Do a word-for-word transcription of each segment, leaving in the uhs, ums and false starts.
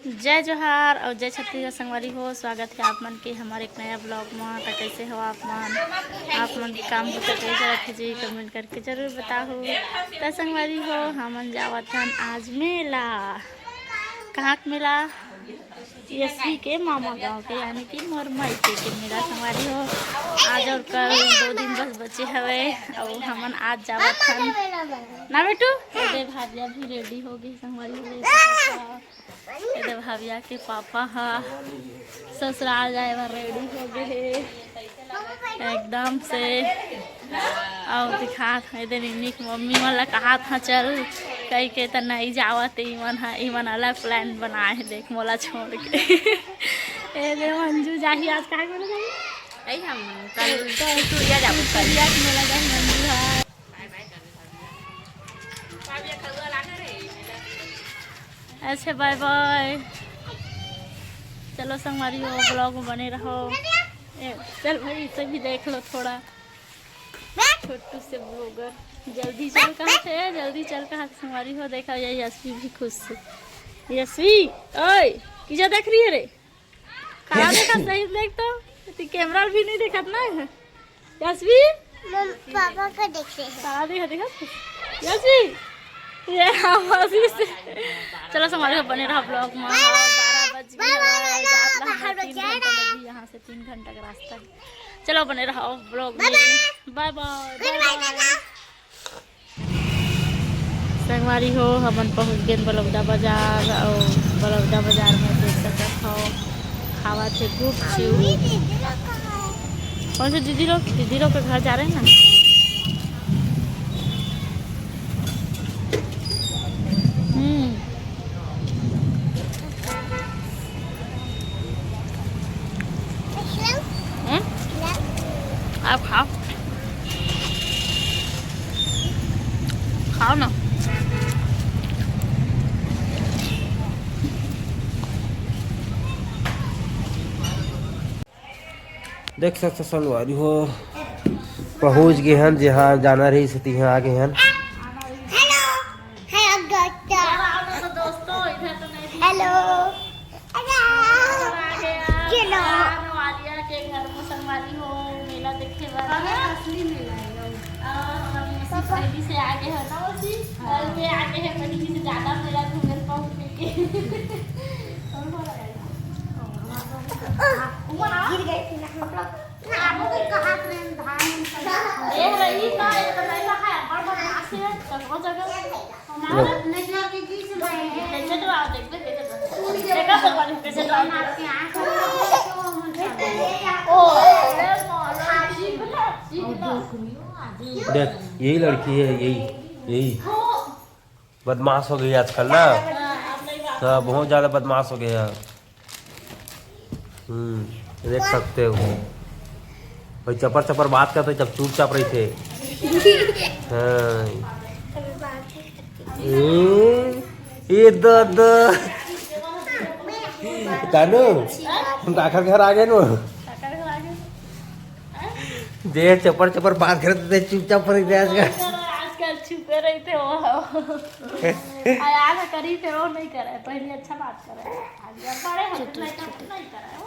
जय जोहार और जय छत्तीसगढ़ संगवारी हो, स्वागत है आप मन के हमारे एक नया ब्लॉग में। तो कैसे हो आप मन? आप मन के काम बुता कैसे रखे जी, कमेंट करके जरूर बताओ। तो संगवारी हो, हमन जावत हन आज मेला। कहाँ के मेला? यशवी के मामा गांव के, यानी कि मोर मायके के मेला संगवारी हो। आज और कल दो दिन बस बचे हवे और हमन आज जावत हन ना बेटू। ये दे भाभी अभी रेडी हो गई संगवारी हो। ये दे भैया के पापा ह ससुराल जाए बर रेडी हो गए हे एकदम से। अउ दिखात हे दे निन्नी के मम्मी मन ला कहात ह चल कही के, त नहीं जावत हे इमन ह। इमन अलग प्लान बनाए हे देख मोला छोड़ के। ए दे मंजू जाही आज, कहाँ के मेला जाही? यही हम कल टुरिया जाबो कल। टुरिया के मेला जाही मंजू ह। अच्छा, बाय बाय। चलो संगवारी हो, ब्लॉग में बने रहो। ए, चल भाई, इसे भी देख लो थोड़ा। छोटू से ब्लॉगर। जल्दी चल कहा थे, जल्दी चल कहा थे संगवारी हो। देखा ये यशवी भी खुश से। यशवी, ओए, किजा देख रही है रे? खड़ा देखा, सही देख तो। ती कैमरा भी नहीं देखत ना है। यशवी? मम-, पापा को देख रहे हैं। खड़ा देखा, देखा। यशवी? ये हाँ, यशवी से। चलो, संगवारी हो बने रहा ब्लॉग में। बारह बज गए हैं, जात ला हमें तीन घंटा लगी, यहाँ से तीन घंटा का रास्ता है। चलो, बने रहा ब्लॉग में। बाय बाय। संगवारी हो, हमन पहुंच गेन बलौदा बाजार। अउ बलौदा बाजार में देख सकत हव, खावत हे गुपचुप। कौन से दीदी लोग? दीदी लोग के घर जा रहे हैं ना। हम्म। हैं? आप खाओ, खाओ ना। देख सकते संगवारी हो, पहुंच गए हन, जहाँ जाना रही से तिहाँ आ गए हन। हेलो, हेलो दोस्तों। हेलो, दोस्तों, इधर तो नहीं थी। हेलो। हेलो। आ गया। हेलो। नवालिया के घर में संगवारी हो, मेला देखे बर। अरे, असली मेला है, आओ। और हम मौसी पहली से आगे है ना, मौसी? हाँ। कल में आगे है, पहली से ज्यादा मेला घूमे पहुंचे के। गिर गए थे ना हम लोग। ए, रही का, एक तो नहीं रहा है, बड़ बदमाश है, जगह जगह। हमारा नेचुआ के की से भाई है। कैसे तो आओ, देख ले, कैसे तो। देखा तो, कैसे तो आओ। मारते हैं, आँख में तो मन ओ, अरे, मौला, जीभ ना, जीभ ना। देख, यही लड़की है, यही, यही। बदमाश हो गई आजकल ना। हाँ, बहुत ज्यादा बदमाश हो गया। हम्म, देख सकते हो भाई, चपर चपर बात करते जब चुपचाप रही थे। हाँ। ए, ए दादा। तानू, हम काकर घर आ गए नु। जे चपर चपर बात करते थे, चुपचाप पर रह गया। आजकल छुपे रही थे वो। आया ना करी थे वो नहीं करे, पहले अच्छा बात करे। आज बड़े होते नहीं करे वो।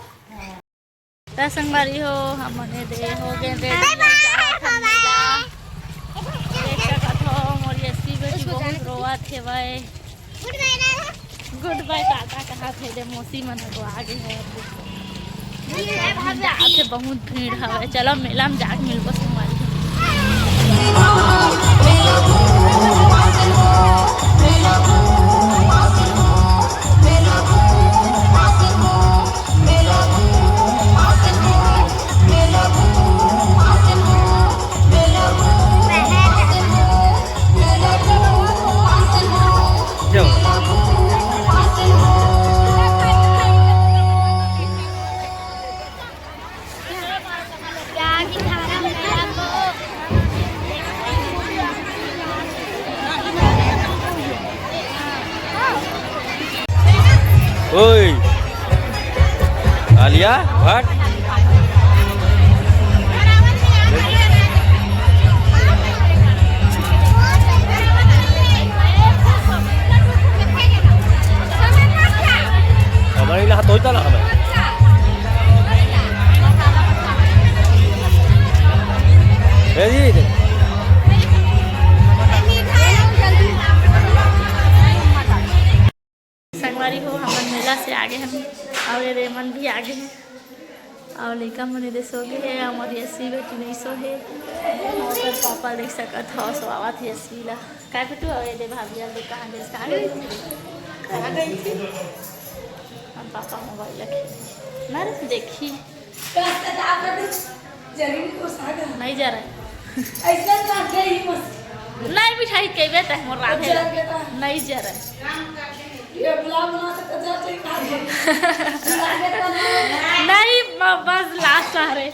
त संगवारी हो, हमने दे हो गए रे। बाय बाय, जावत हन बाय बाय। मेला। देख सकत हो, मोर यशवी बेटी बहुत रोवत हेवय। गुड बाय टाटा कहा थे दे, मौसी मन को आगे है। जात हे, बहुत भीड़ हवे। चलो मेला में जाके मिलबो संगवारी हो। ओए, आलिया भट्ट। तो इतना लगा भाई। ए जी, संगवारी हो, हमन मेला से आगे हन, अउ ये रेमन भी आगे हे, अउ लइका मन एदे सो गे हे, अउ मोर यशवी बेटी नइ सो हे। ओकर पापा देख सकत हव, सोवावत हे यशवी ला। काय बेटू, अउ एदे भाभी ला देख कहाँ गे, कहाँ गे? कहाँ गे? अब पापा मोबाइल रखे ना रे, देखी। नहीं जा रहा है। नहीं मिठाई कइबे तै मोर राधे। नहीं जा रहा है। नहीं, बस लास्ट आ रहे।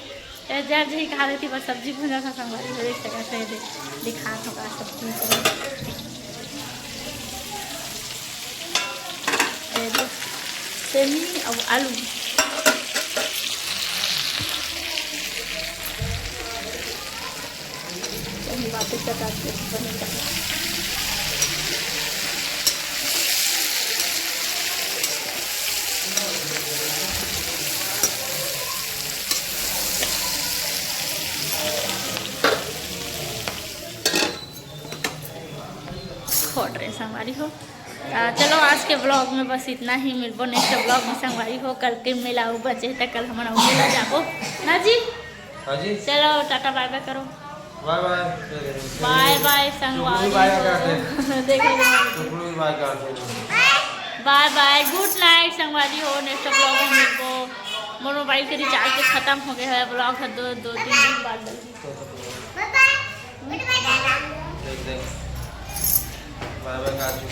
ए, जर जी कहा देती, बस सब्जी भुंजा था, संगवारी हो, देख सकत हे, दे-, दिखात हों का सब्जी को। ए, दे, सेमी अउ आलू। सेमी बातें चटा के बने का। खोट रहे संगवारी हो। आ, चलो, आज के vlog में बस इतना ही। मिलबो next vlog में संगवारी हो। कल के मेला अउ बचे हे, त कल हमन अउ मेला जाबो ना जी। हाँ जी। चलो, टाटा bye bye करो। Bye bye। Bye bye संगवारी हो। देखो, देखो। Bye bye, good night संगवारी हो। Next vlog में मिलबो। मोर मोबाइल के recharge तो खत्म हो गया है, vlog है दो, दो तीन दिन बाद डलही। Bye bye। Bye bye काजू।